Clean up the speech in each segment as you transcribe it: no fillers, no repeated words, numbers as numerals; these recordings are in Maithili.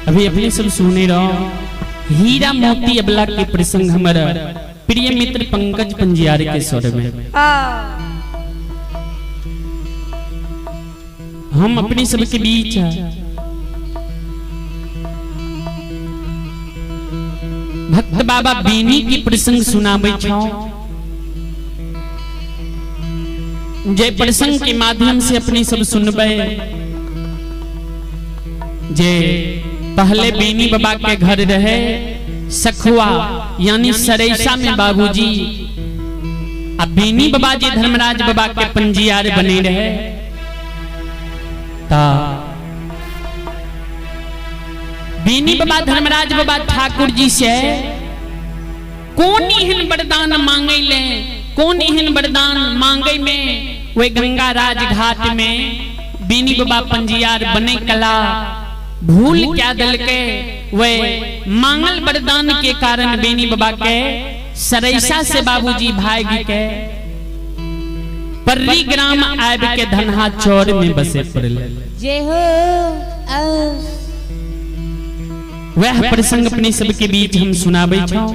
अभी अपने सब सुने रहो हीरा मोती अबला के प्रसंग हमारा प्रिय मित्र पंकज पंजियार के स्वर में। हम अपने सबके बीच भक्त बाबा बेनी के प्रसंग सुनाबै छौ, जे प्रसंग के माध्यम से अपने सब सुनबै जे पहले बेनी बाबा के घर रहे सखुआ यानी सरैसा में बाबूजी, अब बेनी बाबा जी धर्मराज बाबा के पंजियार बने रहे। ता बेनी बाबा धर्मराज बाबा ठाकुर जी से कौन एहन वरदान मांगे ले, कौन एहन वरदान मांगे में वे गंगा राज घाट में बेनी बाबा पंजियार बने कला भूल क्या दल के वे मांगल वरदान के कारण बेनी बाबा के सरैसा से बाबूजी भाग के पर्री ग्राम आब के धनहा चौर में बसे पड़ल। जय हो। वह प्रसंग अपने सबके बीच हम सुनाबै छौ।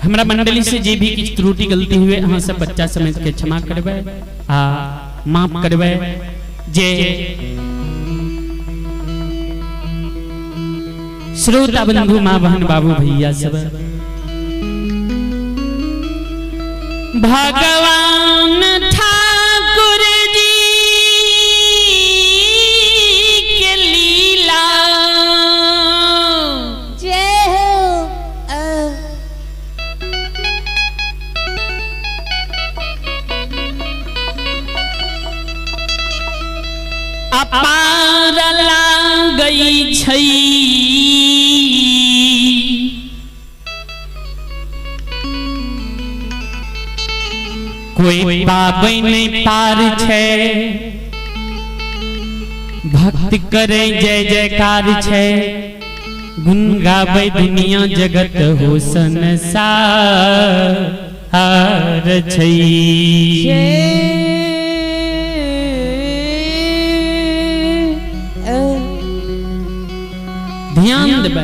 हमरा मंडली से जे भी किछु त्रुटि गलती हुए अहाँ सब बच्चा समझ के क्षमा करबै आ माफ करबै। जे श्रोता बंधु माँ बहन बाबू भैया सब, भगवान ठाकुर जी के लीला जय हो। अपार लागै छै, कोई पाबै नहीं पार छै, भक्त करे जय जयकार छै, गुण गाबै दुनिया जगत हो संसार छै। ध्यान देबै,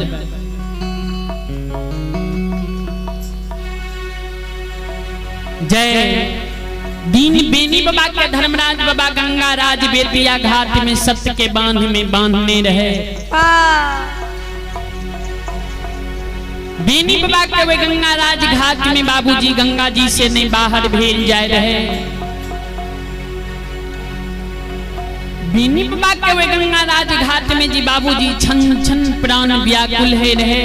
जय दीन बेनी बाबा के धर्मराज बाबा गंगा राज बेतिया घाट में सत्य के बांध में बांधने रहे। बेनी बाबा के वे गंगा राज घाट में बाबूजी गंगा जी से नहीं बाहर भेल जाए रहे। बेनी बाबा के वे गंगा राज घाट में जी बाबूजी छन छन प्राण व्याकुल है रहे।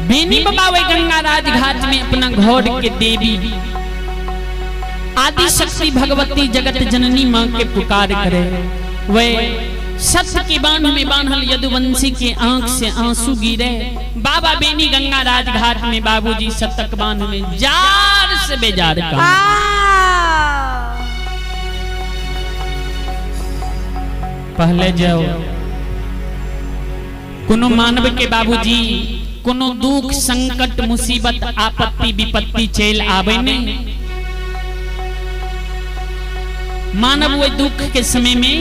बेनी बाबा वे गंगा राज घाट में अपना घर के देवी आदि शक्ति भगवती जगत जननी माँ के पुकार करे। वे सत्य के बांध में बांधल यदुवंशी के आंख से आंसू गिरे। बाबा बेनी गंगा राज घाट में बाबूजी सतक बांध में जार से बेजार का। पहले जाओ कोनो मानव के बाबूजी कोनो दुख संकट मुसीबत आपत्ति विपत्ति चल आवे नहीं, मानव वो दुख के समय में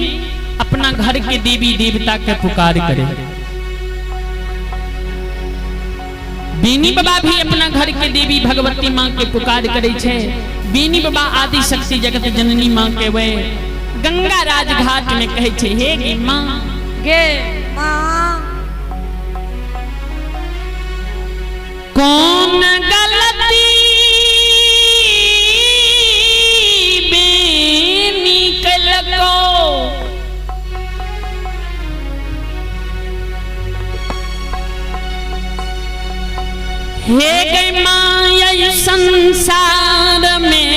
अपना घर के देवी देवता के पुकार करे। बेनी बाबा भी अपना घर के देवी भगवती माँ के पुकार करे छे। बेनी बाबा आदि शक्ति जगत जननी माँ के वे गंगा राज घाट में कहे छे, हे गे माँ, गे माँ, कौन गलती बेनी कलको, हे गे माया संसार में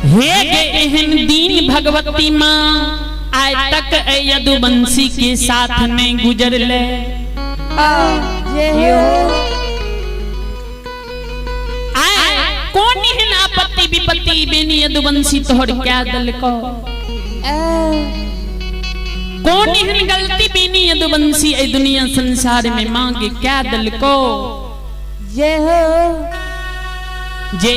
हे गे एहन दीन भगवती माँ आय तक ए यदुवंशी के साथ नहीं गुजर ले। जय हो। आय कौन एहन आपत्ति विपत्ति बेनी यदुवंशी तोहर क्या दल को, कौन एहन गलती बेनी यदु यदुवंशी एहि दुनिया संसार में मांगे क्या देलको जय हो। जे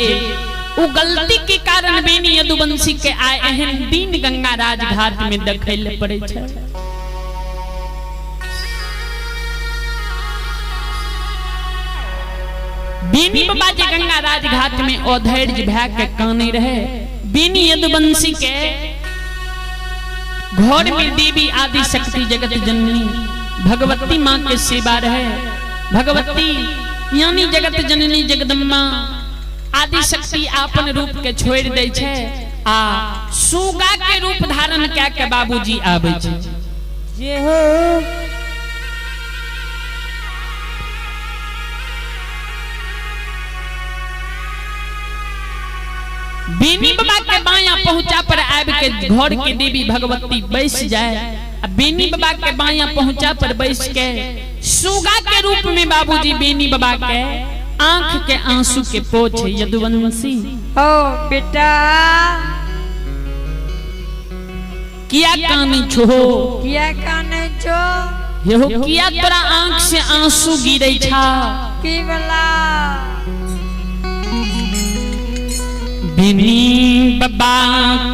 उ गलती के कारण बेनी यदुवंशी के आए एहन दिन गंगा राज घाट में देखै ले पड़ै छै। बेनी बाबा जे गंगा राज घाट में अधैर्य भए के कानै रहे, बेनी यदुवंशी के घर में देवी आदि शक्ति जगत जननी भगवती माँ के सेवा रहे। भगवती यानी जगत जननी जगदम्बा आदि शक्ति अपन रूप के छोड़ दै छै आ सुगा के रूप धारण कए के बाबूजी आबै छै। जय हो। बेनी बाबा के बाया पहुंचा पर आबि के घर के देवी भगवती बैस जाए आ बेनी बाबा के बाया पहुंचा पर बैस के सुगा के रूप में बाबूजी बेनी बाबा के आंख के आंसू के पोछे। यदुवंशी ओ बेटा किया कानी छो, किया कानै छो, यहो किया तोरा आंख से आंसू गिरे छा, की वाला बिनी बाबा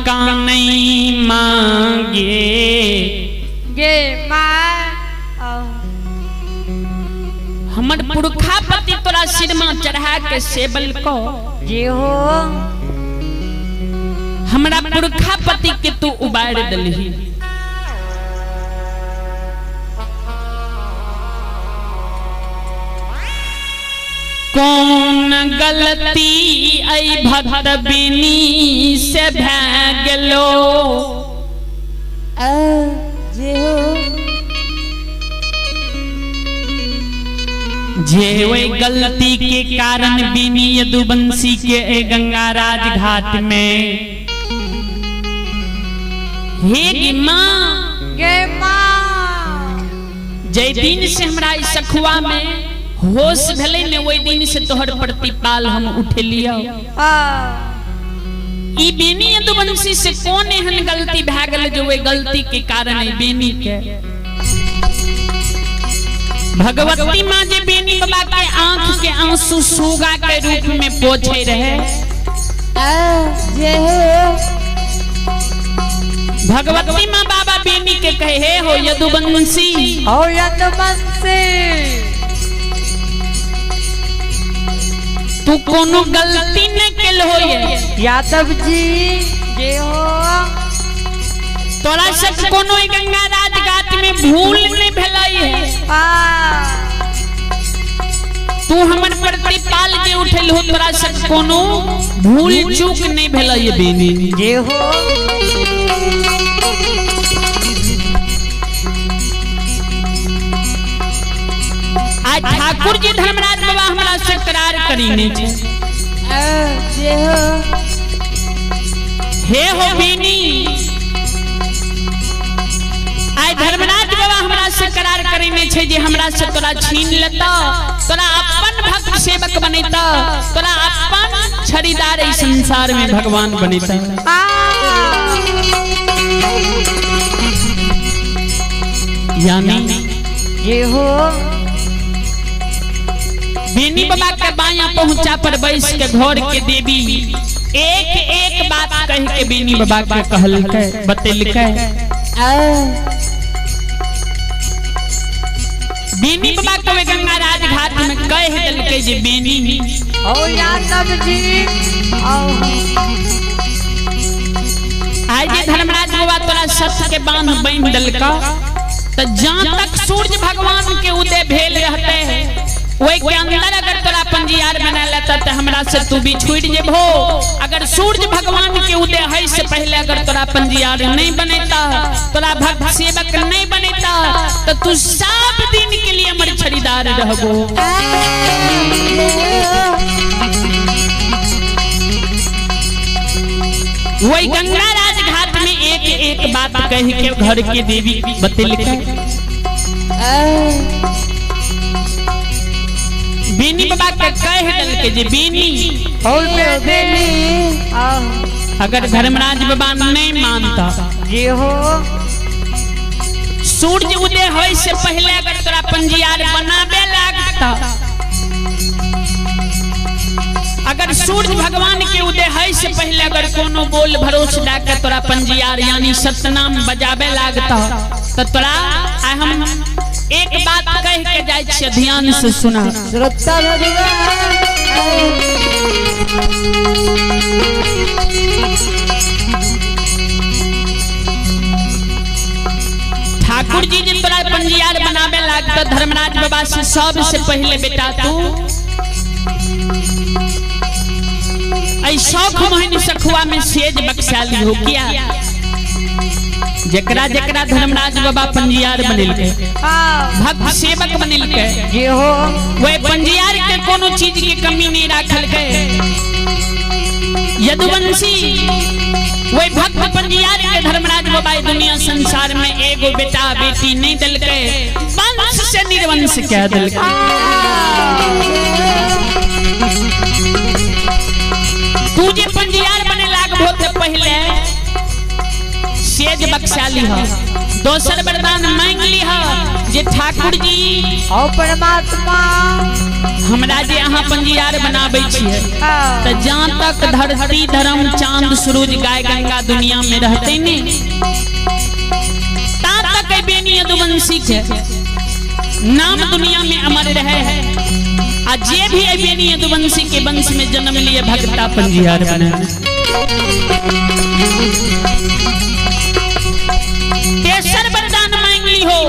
कानै मांगे गे माँ। हमर पुरखा पति तोरा सिरमा चढ़ा के सेबल को जे हो। हमरा पुरखा पति के तू उबार दलही। कौन गलती ऐ भक्त बिनी से भै गेलो, जे हो। जे ओहि गलती के कारण बिनी यदुवंशी के ए गंगा राज घाट में हे गे माँ गे माँ। जै दिन से हमरा ई सखुआ में होश भेलै ने ओहि दिन से तोहर प्रतिपाल हम उठेलियौ। ई बेनी यदुवंशी से कौन एहन गलती भए गेल जे ओहि गलती के कारण ई बेनी के भगवती माँ जे बेनी बाबा के आंख के आंसू सुगा के रूप में पोछे रहे। जय हो। भगवती माँ बाबा बेनी के कहे हे हो यदुवंशी, हो यदुवंशी, तू कोनो गलती नहीं केल हो यादव जी जय हो। तोरा से कोनो गंगा राज घाट में भूल नहीं भेलै है, तू हमर प्रतिपाल जे उठल हो तोरा से कोनो भूल चूक नहीं भेलै है बेनी जय हो। आज ठाकुर जी धर्मराज बाबा हमरा से करार करीने छै। जय हो। हे हो बेनी, आइ धर्मराज बाबा हमरा से करार करीने छै जे हमरा से तोरा छीन लेता, तोरा अपन भक्त सेवक बनेता, तोरा अपन छड़ीदार इस संसार में भगवान बनेता। यानी जय हो। बेनी बाबा के बाया पहुंचा पर बैस के घर के देवी एक एक बात कह के बेनी बाबा के कहलकै बतेलकै। बेनी बाबा के गंगा राज घाट में कह देलकै जे बेनी ओ यादव जी, आज जे धर्मराज बाबा तोरा सत्य के बांध बांध देलका त जहाँ तक सूर्य भगवान के उदय भेल रहते वही के अंदर अगर तोरा पंजियार बना लेता तो हमरा से तू भी छूट जेबो। अगर सूर्य भगवान के उदय है से पहले अगर तोरा पंजियार नहीं बनेता, तोरा भक्त सेवक नहीं बनेता, तो तू सब दिन के लिए हमर छड़ीदार रहबो। वही गंगा राज घाट में एक एक बात कह के घर के देवी बतेलकै। बेनी बाबा के कह देलकै जे बेनी बेनी अगर धर्मराज बाबा नहीं मानता जी हो, सूर्य उदय होय से पहले अगर तोरा पंजियार बनाबे लागता, अगर सूर्य भगवान के उदय है से पहले अगर कोनो बोल भरोस डाके तोरा पंजियार यानी सतनाम बजाबे लागता, तो तोरा आइ हम एक बात कह के जाइ छियै, ध्यान से सुना। श्रोता भगवान। ठाकुर जी जे तोरा पंजियार बनाबे लागता, धर्मराज बाबा से सबसे पहले बेटा तू ऐ शौख मोहिनी सखुआ में सेज बक्साली हो किया, जकरा जकरा धर्मराज बाबा पंजियार बनेलकै, भक्त सेवक बनेलकै, जे हो वह पंजियार के कोनो चीज के कमी नहीं राखलकै। यदुवंशी वह भक्त पंजियार के धर्मराज बाबा दुनिया संसार में एगो बेटा बेटी नहीं दिलकै, वंश से निर्वंश कह दिलकै। तू जे पंजियार बने लागबो ते पहले सेज बक्सा लिह, दोसर वरदान मांग लिह जे ठाकुर जी ओ परमात्मा हमरा जे अहाँ पंजियार बनाबै छियै त जहाँ तक धरती धर्म चांद सूरज गाय गंगा दुनिया में रहते ने, ता तक बेनी यदुवंशी के नाम दुनिया में अमर रहे है। आ जे भी बेनी यदुवंशी के वंश में जन्म लिए भक्ता पंजियार बने। तेसर वरदान मांग ली हो,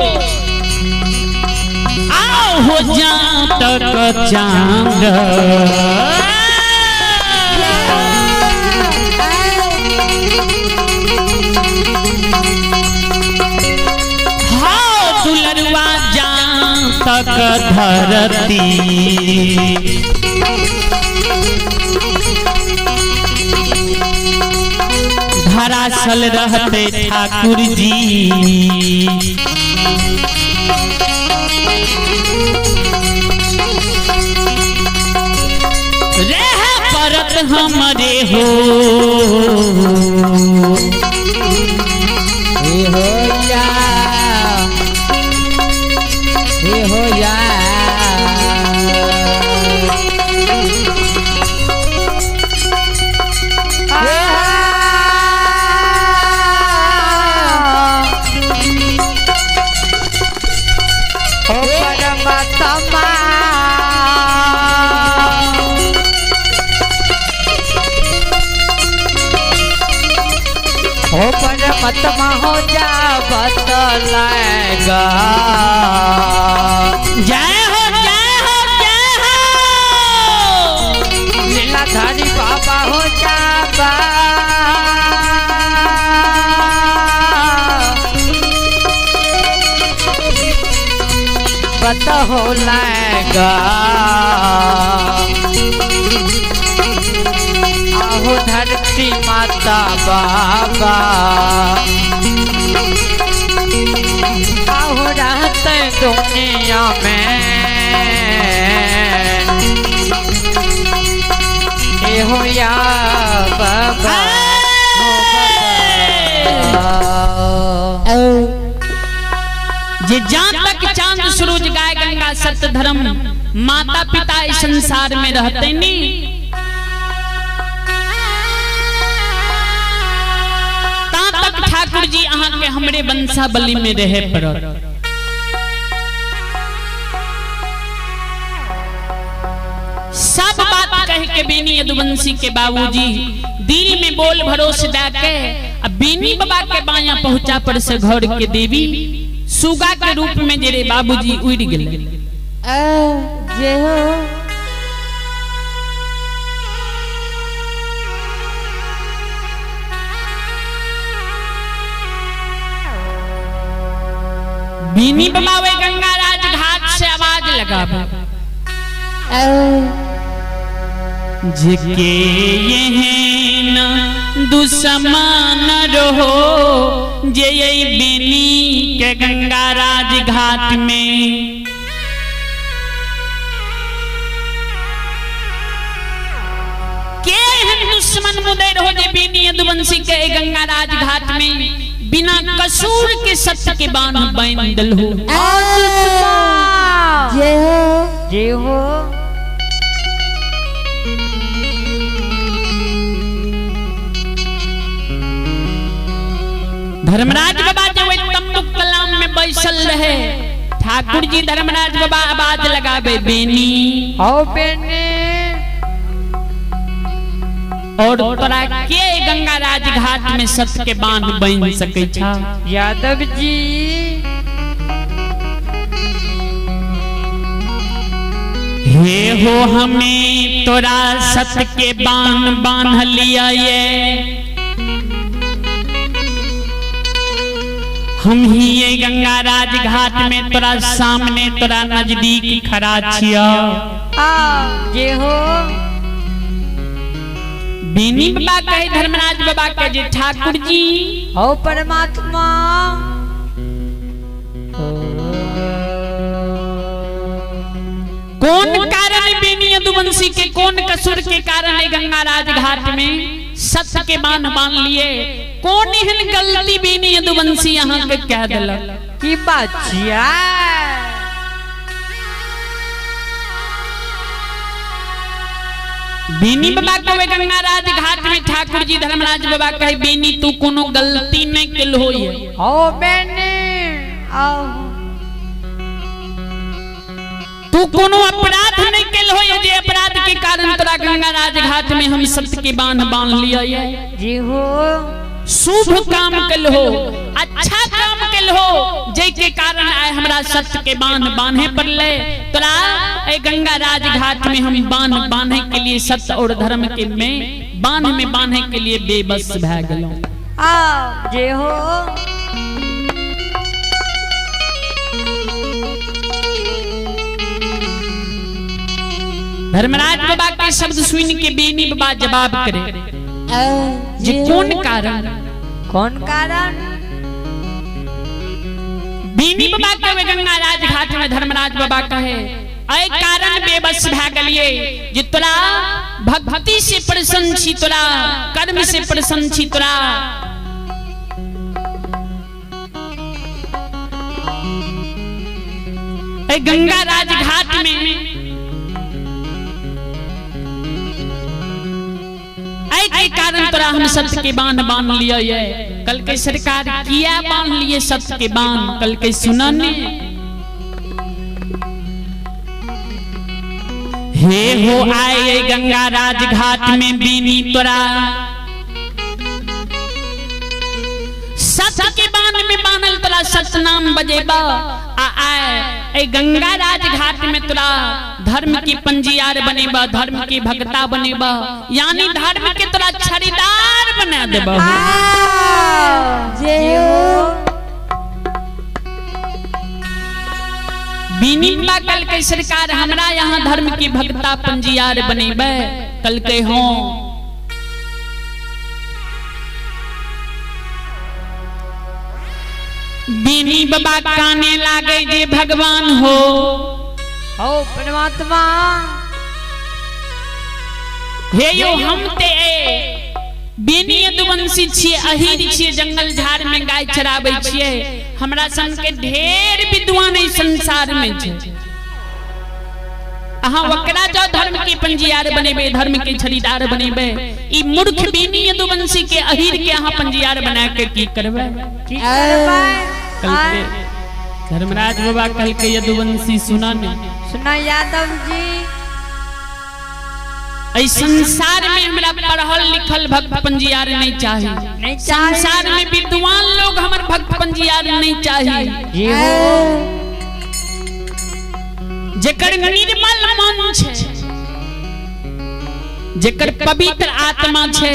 आओ हो जा तक चांद हाओ दुलरुआ जा तक धरती, धरासल रहते ठाकुर जी। रह परत हमरे हो, हे हो या, हे हो या। ओ परमात्मा ओ परमात्मा हो जा बतलाएगा। जय हो जय हो जय हो लीलाधारी बाबा हो जा बत हो लाएगा। आहो धरती माता बाबा आहो रहते दुनिया में, ए हो या बाबा हो बाबा। जे जहाँ तक चांद सूरज गाय गंगा सत्य धर्म माता पिता इस संसार में रहते नी, ता तक ठाकुर जी अहाँ के हमरे वंशावली में रहे पड़त। सब बात कह के बेनी यदुवंशी के बाबूजी दिल में बोल भरोस डाके अब बेनी बाबा के बाया पहुंचा पर से घर के देवी सुगा के रूप में जेरे बाबूजी उड़ गेले। जे हो बीनी बाबा वे गंगा राज घाट से आवाज लगाबे जेके यहेन दुश्मन रहो जे ये बेनी के गंगा राज घाट में के एहन दुश्मन मुदय रहो जे बेनी यदुवंशी के गंगा राज घाट में बिना कसूर के सत्य के बांध बांध दिलहो। जय हो। जय हो। धर्मराज बाबा जब ओहि तंबुक कलाम में बैसल रहे, ठाकुर जी धर्मराज बाबा आवाज लगाबे बेनी हो बेनी। और तोरा के गंगा राज घाट में सत्य के बांध बन सकै छा? यादव जी। हे हो हमें तोरा सत्य के बांध बांध लिया ये, हम ही ये गंगा राज घाट में तोरा सामने तोरा नजदीक खड़ा छिया। आ जे हो। बेनी बाबा कहे धर्मराज बाबा के जे ठाकुर जी हो परमात्मा। कौन कारण बेनी यदुवंशी के कौन कसूर के कारण है गंगा राज घाट में सत्य के बांध बांध लिए? कौन एहन गलती बेनी यदुवंशी यहाँ के कह दिलक? की बात छिया? बेनी बाबा के गंगा राज घाट में ठाकुर जी धर्मराज बाबा कहे बेनी तू कोनो गलती नहीं केल होई हो बेनी। आओ तू कोनो अपराध नहीं केल होई जे अपराध के कारण तोरा गंगा राज घाट में हम सत्य के बांध बांध लिया जी हो। शुभ काम केल हो, अच्छा काम केल हो, जै के कारण आए हमरा सत्य के बांध बांधे पड़ले। तोरा ए गंगा राज घाट में हम बांध बांधे के लिए सत्य और धर्म के में बांध में बांधे के लिए बेबस भए गेलौं। आ जे हो। धर्मराज बाबा के शब्द सुन के बेनी बाबा जवाब करे जे कौन कारण? कौन कारण? बेनी बाबा के गंगा राज घाट में धर्मराज बाबा कहे ऐ कारण बेबस भए गेलिए जे तोरा भक्ति से प्रसन्न छी, तोरा कर्म से प्रसन्न छी, तोरा ऐ गंगा राज घाट में ऐ के कारण तोरा हम सत्य के बांध बांध लिया ये। कल के सरकार किया बांध लिए सत्य के बांध? कल के सुनन हे हो आए गंगा राज घाट में बीनी तोरा सत्य के बांध में बांधल तोरा सत्य नाम बजेबा आ आए ए गंगा राज घाट में तोरा धर्म की पंजियार बनेबा, धर्म की भक्ता बनेबा, यानी धर्म के तोरा छड़ीदार बना देबा। जय हो। बीनी बाबा कल के सरकार हमरा यहाँ धर्म की भक्ता पंजियार बनेबे? कल के हो बीनी बाबा काने लागे जे भगवान हो हो परमात्मा। हे यो हम ते बेनी यदुवंशी छिए, अहीर छिए, जंगल झाड़ में गाय चराबै छिए, हमरा सन के ढेर विद्वान एहि संसार में छै। अहाँ ओकरा जाओ धर्म के पंजियार बनेबे, धर्म के छड़ीदार बनेबे, ई मूर्ख बेनी यदुवंशी के अहीर के अहाँ पंजियार बना के की करबै? की करबै? कल के धर्मराज बाबा कल के यदुवंशी सुना ने सुना यादव जी। एहि संसार में हमरा पढ़ल लिखल भक्त पंजियार नहीं चाही, नहीं चाही। संसार में विद्वान लोग हमर भक्त पंजियार नहीं चाही। जी हो। जेकर निर्मल मन छै, जेकर पवित्र आत्मा छै,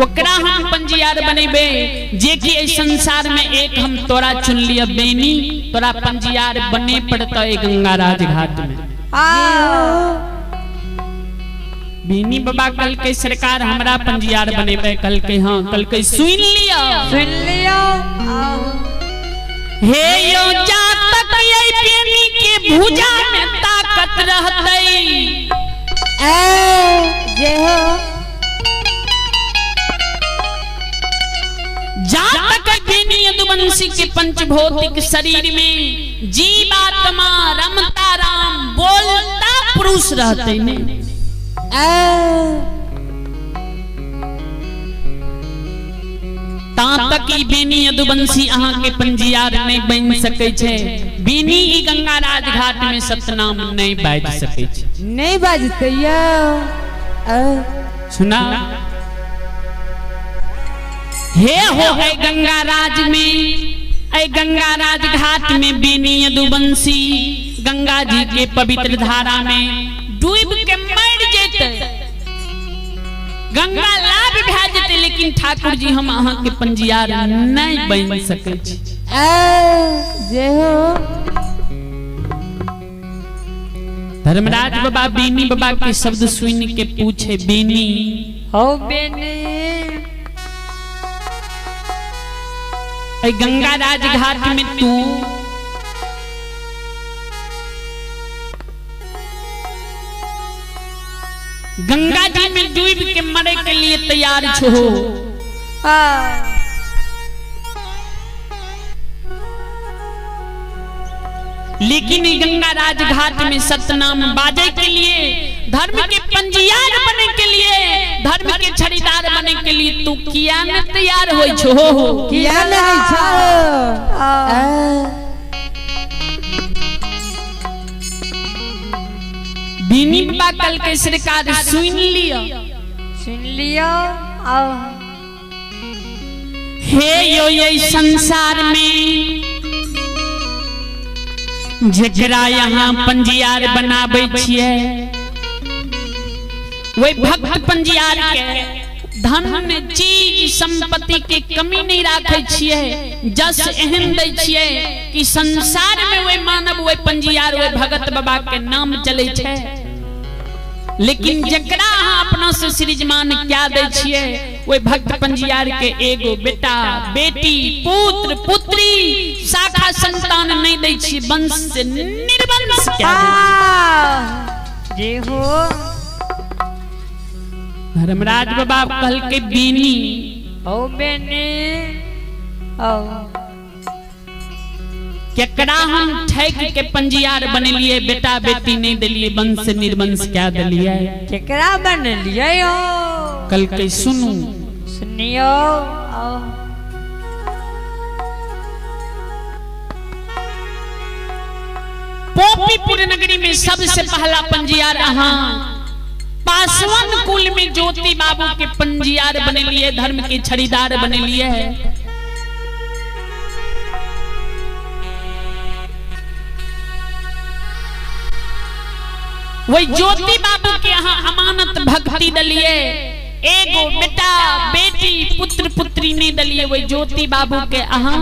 ओकरा हम पंजियार बनेबे। जे कि एहि संसार में एक हम तोरा चुन लिया बेनी, तोरा पंजियार बने पड़तै गंगा राज घाट में। आ बीनी बाबा कल के सरकार हमरा पंजियार बनेबे? कल के हाँ। कल के सुन लिया, सुन लियो। हे यो जातक ये बेनी के भुजा में ताकत रहतै। जय हो। जातक बेनी यदुवंशी के पंचभौतिक शरीर में जीवात्मा रमता राम बोलता पुरुष रहते ने। ता तक ई बेनी यदुवंशी अहाँ के पंजियार नहीं बन सके छे, बेनी ई गंगा राज घाट में सतनाम नहीं बाज सके छे। नहीं बाजते यो। सुना हे हो है गंगा राज में, ऐ गंगा राज घाट में बेनी यदुवंशी गंगा जी के पवित्र धारा में डूब के मर जेते, गंगा लाभ भए जेते, लेकिन ठाकुर जी हम अहाँ के पंजियार नहीं बन सके छी। जय हो। धर्मराज बाबा बेनी बाबा के शब्द सुन के पूछे, बेनी हो बेनी ऐ गंगा राज घाट में तू गंगा जी में डूब के मरे के लिए तैयार छो। लेकिन गंगा राज घाट में सतनाम बाजे के लिए, धर्म के पंजियार बने के लिए, धर्म के छड़ीदार बने के लिए तू किया न तैयार होई छो? किया नहीं छो। बीनी बाबा कल के सरकार सुन लिया, सुन लिया। हे यो ये संसार में जकरा यहाँ पंजियार बनाबै छियै, वही भक्त पंजियार के धन चीज संपत्ति के कमी नहीं राखै छियै, जस एहन दै छियै कि संसार में वही मानव वही पंजियार वही भगत बाबा के नाम चलै छै। लेकिन जकरा अहाँ अपना से सृजमान क्या दै छियै, वही भक्त पंजियार के एगो बेटा बेटी पुत्र पुत्री शाखा संतान नहीं दै छियै, वंश से निर्वंश क्या दै छियै। जे हो। धर्मराज बाबा कहल के बीनी हो बेनी ओ केकरा हम ठैक के पंजियार बनेलिए, बेटा बेटी नहीं देलिए, वंश से निर्वंश क्या देलिए, केकरा बनेलिए हो? कल के सुनू सुनियो। पोपीपुर नगरी में सबसे पहला पंजियार अहाँ पासवान कुल में ज्योति बाबू के पंजियार बनेलिए, धर्म के छड़ीदार बनेलिए। वही ज्योति बाबू के यहाँ अमानत भक्ति दलिए, एगो बेटा बेटी पुत्र पुत्री नहीं दलिए, वही ज्योति बाबू के अहाँ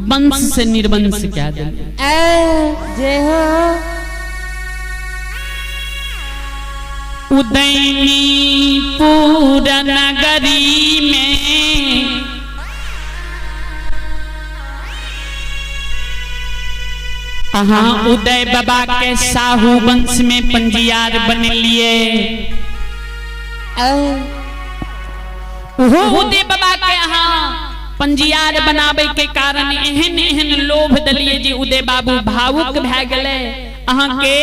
वंश से निर्वंश क्या दलिए। जय हो। उदयनी पूर नगरी में अहाँ उदय बाबा के साहू वंश में पंजियार बनेलिए। उदय बाबा के अहाँ पंजियार बनावे के कारण एहन एहन लोभ दलिए जे उदय बाबू भावुक भए गेलै, अहाँ के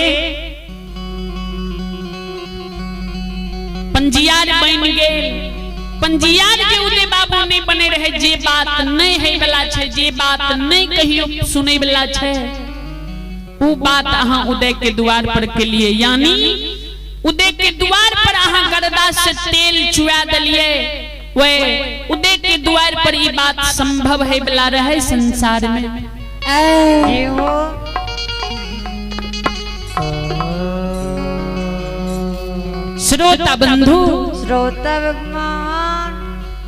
पंजियार बन गेल। पंजियार जे उदय बाबू नहीं बने रहे, जे बात नहीं है वाला छे, जे बात नहीं कहियो सुने वाला छे, उ बात अहाँ उदय के द्वार पर के लिए, यानी उदय के द्वार पर अहाँ गर्दा से तेल चुआ दलिए, वे उदय के द्वार पर ई बात संभव है वाला रहे संसार में। श्रोता बंधु श्रोता भगवान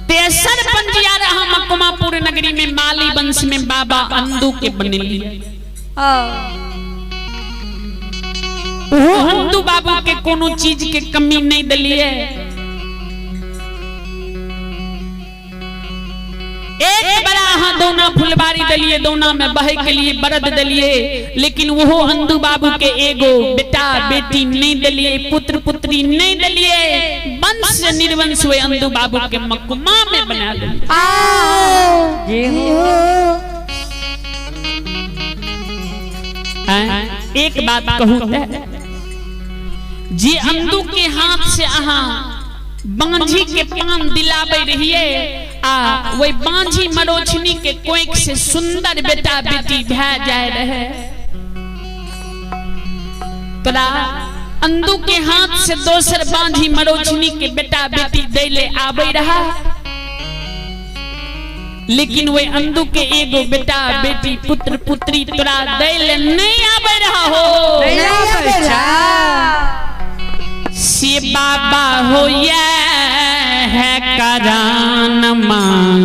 तेसर पंजियार अहाँ मकमापुर नगरी में माली वंश में बाबा अंदू के बनेलिए। अंदू बाबू के कोनो चीज के कमी नहीं दलिए। एक बड़ा अहाँ दोना फुलबारी दलिए, दोना में बहे के लिए बरद दलिए, लेकिन वो अंदू बाबू के एगो बेटा बेटी नहीं दलिए, पुत्र पुत्री नहीं दलिए, वंश से निर्वंश हुए अंदू बाबू के मकमा में बना दिए। जी हो। एक बात कहू ते जे अंदू के हाथ से अहाँ बांझी के पान दिलाबे रहिए आ वही बांझी मरोछनी के कोख से सुंदर बेटा बेटी भै जाए रहे। तोरा अंदू के हाथ से दोसर बांझी मरोछनी के बेटा बेटी दैले आबे रहा, लेकिन वे अंदू के एगो बेटा बेटी पुत्र पुत्री तोरा दैले नहीं आबे रहा हो। नहीं आबै रहा। से बाबा हो ये है करान मां।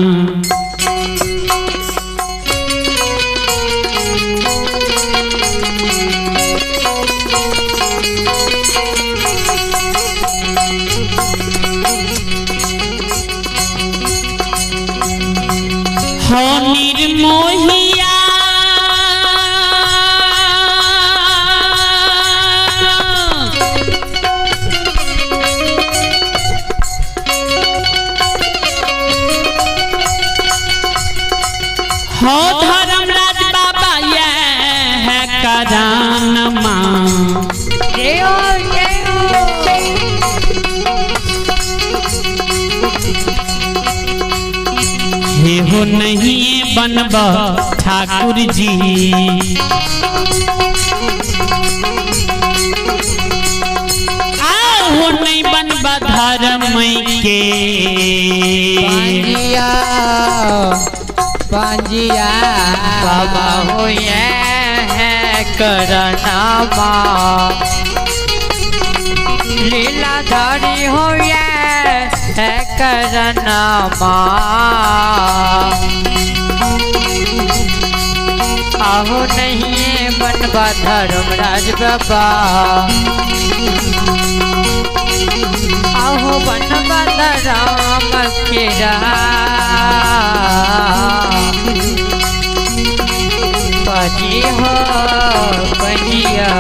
हो निर्मोहिया हो धर्मराज बाबा ये है करान मां। जय हो जय हो। हे हो नहीं बनब ठाकुर जी, हो नहीं बनब धर्म के। पांजिया पांजिया बाबा हो ये है करनामा, लीलाधारी हो ये है करनामा। आहो नहीं बनबा धर्मराज बाबा, आहो बनबा राम के पजी हो पजिया।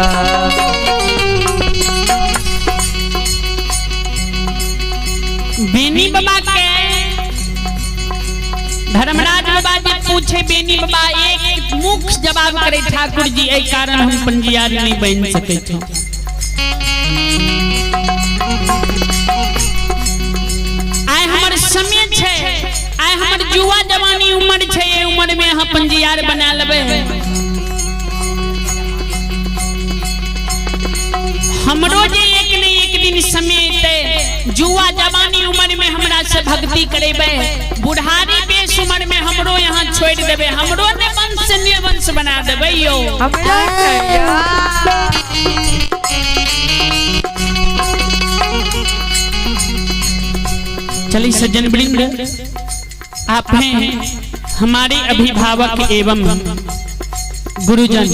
बेनी बाबा के धर्मराज बाबा जी पूछे बेनी बाबा एक मुख जवाब करे ठाकुर जी एहि कारण हम पंजियार नहीं बन सके छो। आइ हमर समय छै, आइ हमर युवा जवानी उम्र छै, एहि उम्र में अहाँ पंजियार बना लेबै। हमरो जे एक ने एक दिन समय एतै, युवा जवानी उम्र में हमरा से भक्ति करेबै, बुढ़ारी बेस उम्र में हमरो यहाँ छोड़ देबै, हमरो ने वंश निर्वंश बना देबै यो। हमरा चलिए सज्जन वृंद, आप हैं हमारे अभिभावक एवं गुरुजन,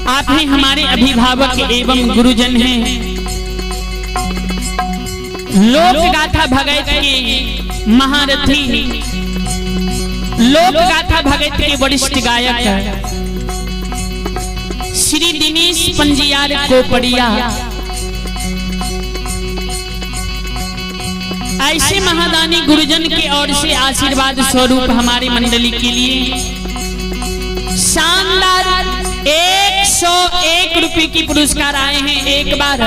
आप हैं हमारे अभिभावक एवं गुरुजन हैं। लोक गाथा भगत के महारथी, लोक गाथा भगत के वरिष्ठ गायक श्री दिनेश पंजियार कोपड़िया, ऐसे महादानी गुरुजन के ओर से आशीर्वाद स्वरूप हमारी मंडली के लिए शानदार 101 रुपए की पुरस्कार आए हैं। एक बार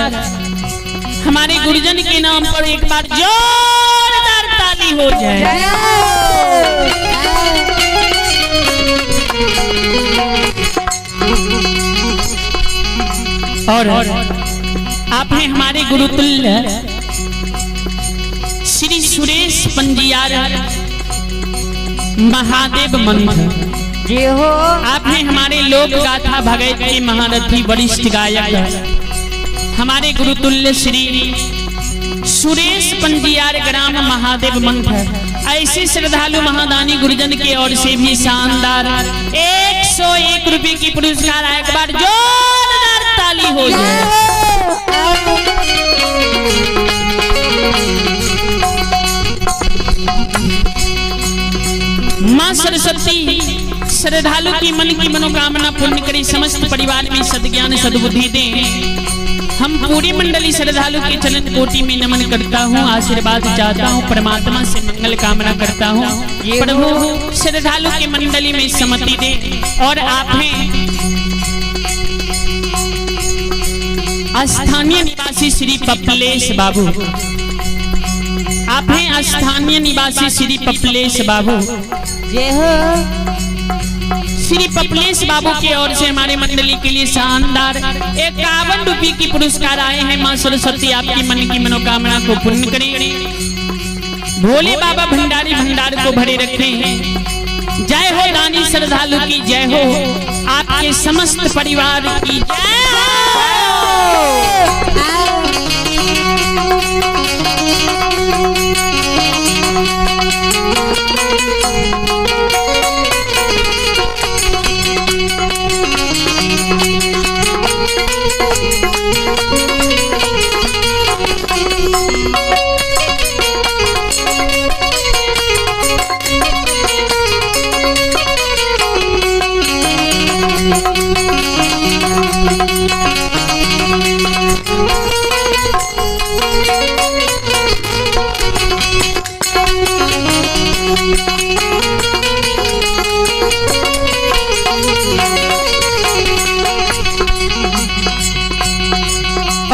हमारे गुरुजन के नाम पर एक बार जोरदार ताली हो जाए। और आप हैं हमारे गुरुतुल्य श्री सुरेश पंजियार महादेव मंत्र जय हो। आप हैं हमारे लोक गाथा भगत के महारथी वरिष्ठ गायक हमारे गुरुतुल्य श्री सुरेश पंजियार ग्राम महादेव मंत्र, ऐसे श्रद्धालु महादानी गुरुजन के ओर से भी शानदार 101 रुपए की पुरस्कार। एक बार जोरदार ताली हो जाए। माँ सरस्वती श्रद्धालु की मन की मनोकामना पूर्ण करे, समस्त परिवार में सद्ज्ञान सद्बुद्धि दे। हम पूरी मंडली श्रद्धालु के चरण कोटि में नमन करता हूँ, आशीर्वाद चाहता हूँ, परमात्मा से मंगल कामना करता हूँ। प्रभु श्रद्धालु के मंडली में सम्मति दे। और आप हैं स्थानीय निवासी श्री पपलेश बाबू, आप हैं स्थानीय निवासी श्री पपलेश बाबू। जय हो। श्री पपलेश बाबू की ओर से हमारे मंडली के लिए शानदार 51 रुपये की पुरस्कार आए हैं। माँ सरस्वती आपकी मन की मनोकामना को पूर्ण करें। भोले बाबा भंडारी भंडार को भरे रखें। जय हो दानी श्रद्धालु की जय हो, आपके समस्त परिवार की जय हो।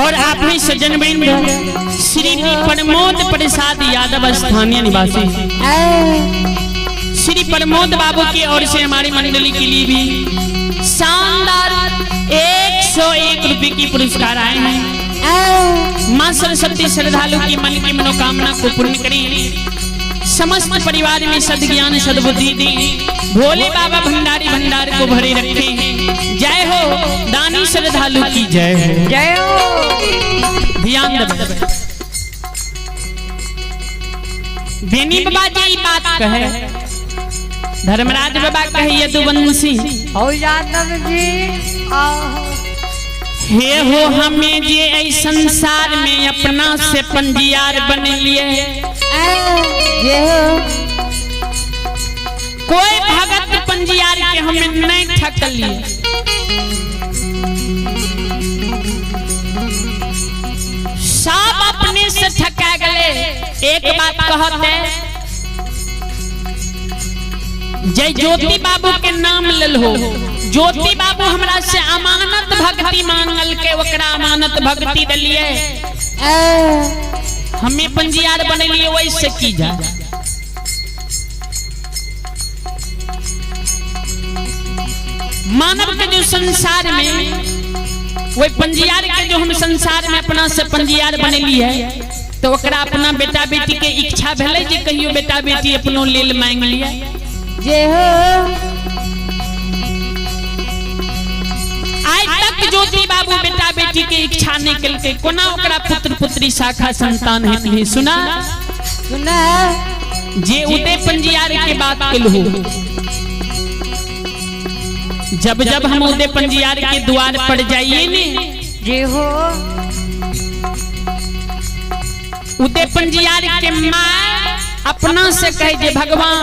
और आप हैं सज्जन वृंद श्री प्रमोद प्रसाद यादव स्थानीय निवासी श्री प्रमोद बाबू की ओर से हमारी मंडली के लिए भी शानदार 101 रुपये की पुरस्कार आए हैं। माँ सरस्वती श्रद्धालु की मन की मनोकामना को पूर्ण करें, समस्त परिवार में सद्ज्ञान सद्बुद्धि दें, भोले बाबा भंडारी भंडार को भरे रखें। जय हो दानी श्रद्धालु की जय हो। जय हो। ध्यान दे बेनी बाबा जी बात कहे, धर्मराज बाबा कहे यदुवंशी हो यादव जी आओ। हे हो हमें जे ऐ संसार में अपना से पंजियार बन लिए, जय हो। कोई भगत पंजियार के हमें नहीं ठक लिए। सब अपने से ठका गए। एक बात कहते जय ज्योति बाबू के नाम लल हो, ज्योति बाबू हमरा से अमानत भक्ति मांगल के ओकरा अमानत भक्ति दिलिए, हमें पंजियार बनेलिए वैसे की जा। मानव के जो संसार में वही पंजियार के जो हम संसार में अपना से पंजियार बनेली है, तो ओकरा अपना बेटा बेटी के इच्छा भेलै जे कहियो बेटा बेटी अपनो लेल मांग लिया। जय हो। आइ तक ज्योति बाबू बेटा बेटी के इच्छा नहीं केलकै, कोना ओकरा पुत्र पुत्री शाखा संतान हेतै। सुना सुना जे उदय पंजियार के बात केलहु, जब जब हम उदय पंजियार के द्वार पर जाइए ने, जय हो। उदय पंजियार के माँ अपना से कहे जे भगवान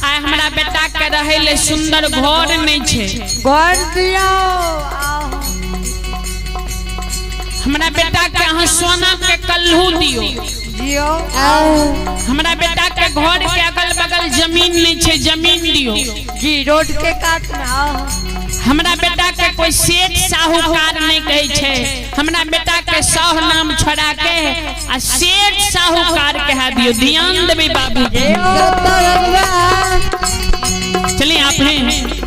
आइ हमरा बेटा के रहे ले सुंदर घर नहीं छे, घर दियो। हमरा बेटा के अहाँ सोना के कल्हू दियो, जियो। हमरा बेटा के घर के अगल बगल जमीन नहीं छे, जमीन दियो जी रोड के काट में। हमरा बेटा के कोई सेठ साहूकार नहीं कहे छे, हमरा बेटा के सौ नाम छोड़ा के आ सेठ साहूकार कह दियो। ध्यान देबे बाबू। चलिए आप हैं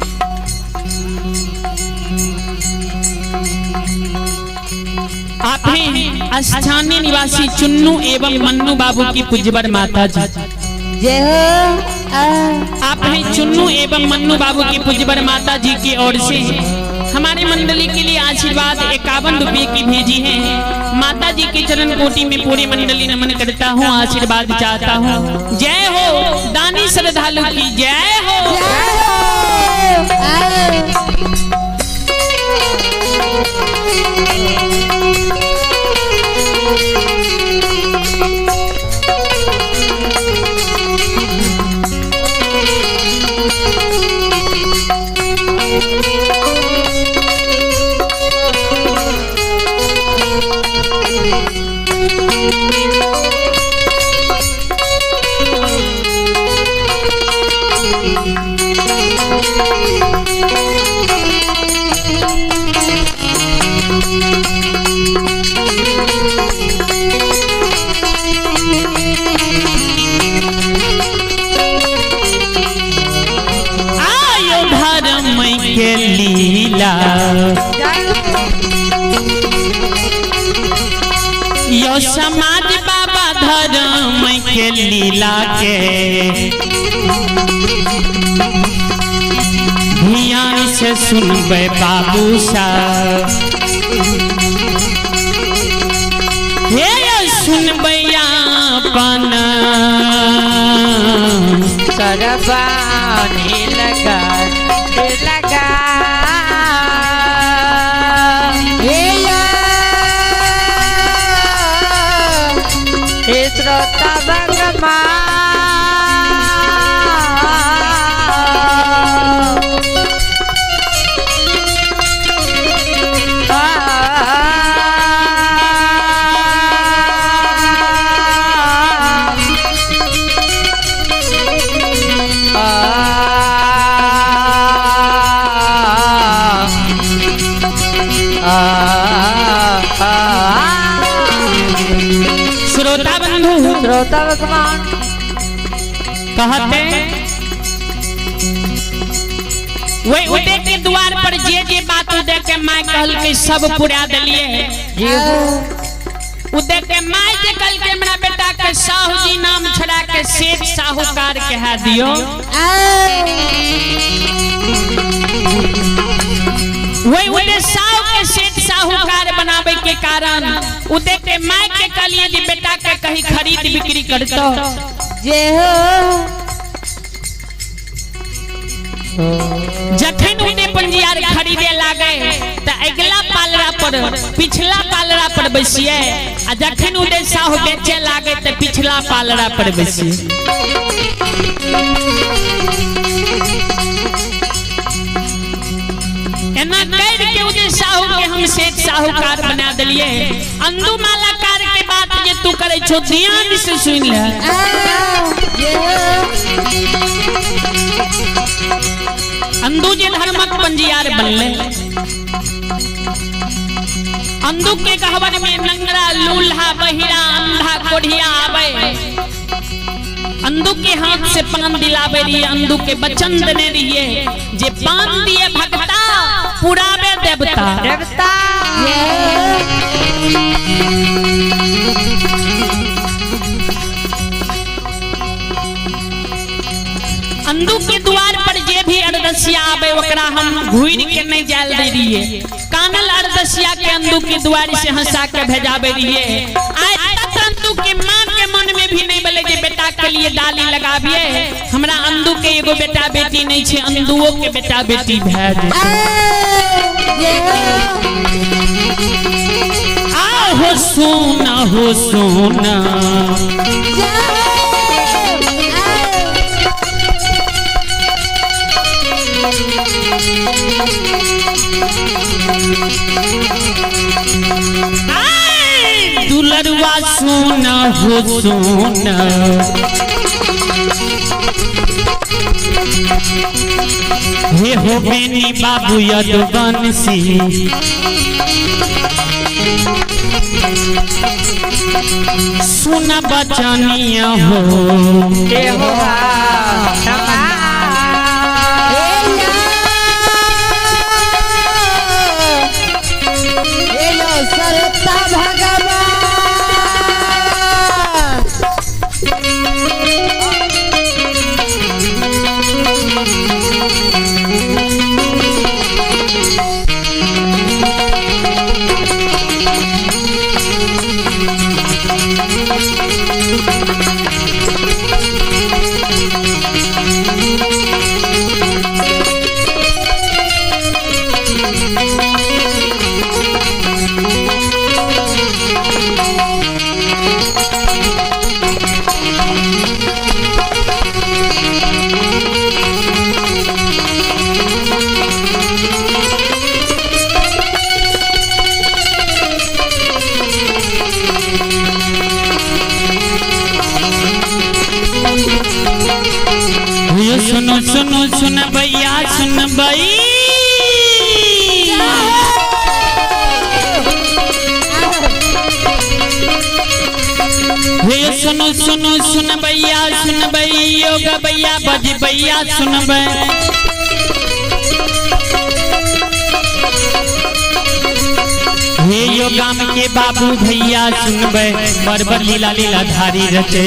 आप हैं स्थानीय निवासी चुन्नू एवं मन्नू बाबू की पूज्यवर माता जी। जय हो। आप हैं चुन्नू एवं मन्नू बाबू की पूज्यवर माता जी की ओर से हमारे मंडली के लिए आशीर्वाद 51 रुपये की भेजी है। माता जी के चरण कोटि में पूरी मंडली नमन करता हूँ, आशीर्वाद चाहता हूँ। जय हो दानी श्रद्धालु की जय हो। धर्म के लीला। जय हो। यो समाज बाबा धर्म के लीला के ध्यान से सुनबै बाबू साहब। हे सुनबै अपन सरबानी लगा लगा। हे या हे श्रोता भगवान। श्रोता बंधु श्रोता भगवान कहते वही उदय के द्वार पर जे जे बात उदय के माय कहल के सब पुरा दिलिए। जी हो। उदय के माय जे कहल के हमरा बेटा के साहू जी नाम छड़ा के सेठ साहूकार के है दियो। वही उदय साहू के सेठ साहूकार बनावे के कारण उदय के माय के कहलिए जे बेटा के कहीं खरीद बिक्री करतो। जय हो। जखन उदय पंजियार खरीदे लागे त अगला पालरा पर पिछला पालरा पर बैसिए आ जखन उदय साहू बेचे लागे त पिछला पालरा पर बैसिए। एना कर के उदय साहू के हम सेठ साहूकार बना दिलिए। अंदू मालाकार के बात जे तू करे छो ध्यान से सुन ले। जय हो। अंदू जे धर्मक पंजियार बनले अंदू के गहवर में नंगरा लूल्हा बहिरा अंधा कोढ़िया आवे। अंदू के हाथ से पान दिलावे रहिए, अंदू के बचन देने रहिए जे पान दिए भगता पुरावे देवता। देवता अंदू के द्वार पर जे भी अरदसिया आवे ओकरा हम घूर के नहीं जाल दे रहिए। कानल अरदसिया के अंदू के द्वार से हंसा के भेजावे रहिए। आइ तक अंदू के माँ के मन में भी नहीं बोले जे बेटा के लिए डाली लगाबिए। हमरा अंदू के एगो बेटा बेटी नहीं छे, अंदुओ के बेटा बेटी भए जेतै। जय हो। आहो सोना हो सोना जय हो। आय, दुलरुआ सोना हो सोना हे हो बेनी बाबू यदुवंशी सुन बचनिया हो। जय हो। हे यो सरता भगवान। यो सुनो सुनो सुन भैया सुन भई हे सुनो सुनो सुन भैया सुन भई योग भैया बज भैया सुन भई। गाम के बाबू भैया सुनबै, बड़ बड़ लीला लीला धारी रचे।